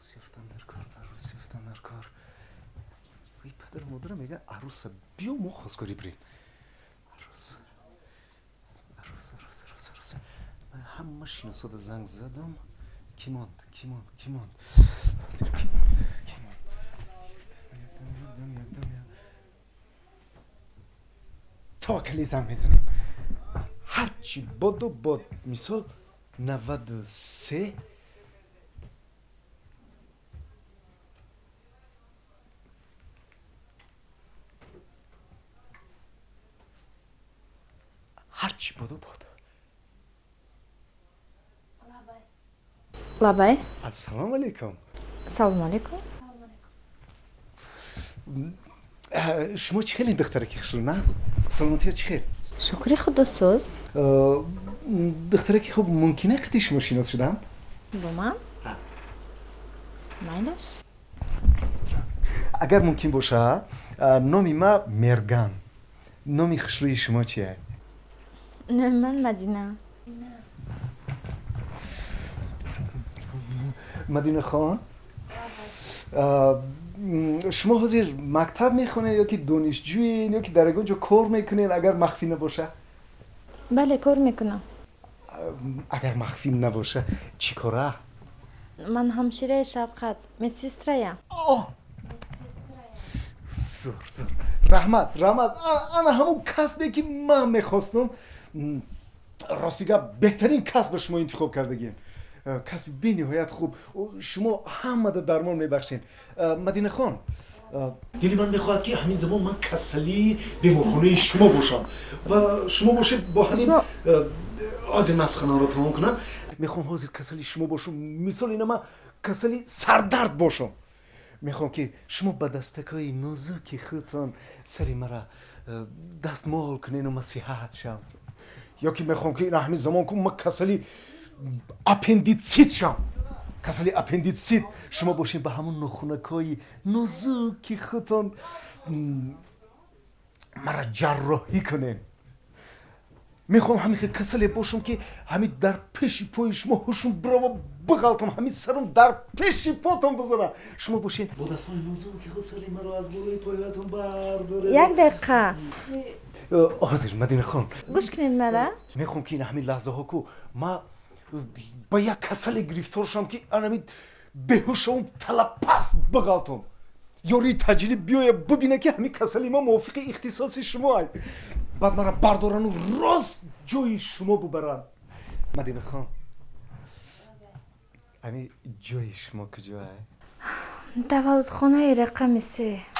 Арӯс ёфтан дар кор, арӯс ёфтан дар кор. Ой, падару модарам мегӯяд, арӯса биё, мо хостгорӣ бирем. Арӯс, арӯс, арӯс, арӯс, арӯс. Ҳама шиносода занг задам. Кӣ монд, кӣ монд, кӣ монд? Ҳозир кӣ монд, кӣ монд? Якдам, якдам, якдам, таваккалӣ занг мезанам. Ҳарчи боду бод, мисол 93. Ҳарчи боду бод. Лабай. Ассалому алайкум. Салому алайкум. Шумо чӣ хеле духтараки хушрӯ, саломатиё чӣ хел? Шукри худо, соз. Духтараки хуб, мумкина қити шумо шинос шудам? Бо ман? Майлаш. Агар мумкин бошад, номи ма Мерган. Номи хушрӯи шумо чие? Номи ман Мадина. Мадинахон, шумо ҳозир мактаб мехонед ё ки донишҷӯед, ё ки дар ягон ҷо кор мекунед, агар махфӣ набоша? Бале, кор мекунам. Агар махфӣ набоша, чӣ кора? Ман ҳамшираи шафқат, медсестраям. Зур, зур, раҳмат, раҳмат. Ана ҳамун касбе ки ман мехостам. Рости гап, беҳтарин касбро шумо интихоб кардагием, касби бениҳоят хуб. Шумо ҳамада дармон мебахшед. Мадинахон, дили ман мехоҳад, ки ҳамин замон ман касалии беморхонаи шумо бошам ва шумо бошед бо ҳамин. Ҳозир ман суханонро тамом кунам. Мехоҳам ҳозир касали шумо бошам, мисол ина ман касали сардард бошам. Мехоҳам, ки шумо ба дастакҳои нозуки худтон сари мара дастмол кунену ман сиҳат шавам. Ё ки мехоҳам, ки ина ҳамин замон ку ман касали аппендитсит шам, касали аппендитсит, шумо бошед, ба ҳамон нохунакҳои нозуки худтон мара ҷарроҳӣ кунем. Мехоҳам ҳамин хел касале бошам, ки ҳамин дар пеши пои шумо ҳушум бирава, биғалтам, ҳамин сарум дар пеши потон бизанам. Шумо бошед, бо дастони нозуки худ сари маро аз болои поятон бардоред. Як дақиқа. Ҳозир, Мадинахон. Гӯш кунед мара. Мехоҳам, ки ин ҳамин лаҳзаҳо ку ма ба як касале гирифтор шавам, ки анами беҳуш шавам, талапаст биғалтам, ёрии таҷилӣ биёя, бибина, ки ҳамин касали ма мувофиқи ихтисоси шумо, баъд мара бардорану рост ҷои шумо бубаранд. Мадинахон, ами ҷои шумо куҷоа? Таваллудхонаи рақами 3.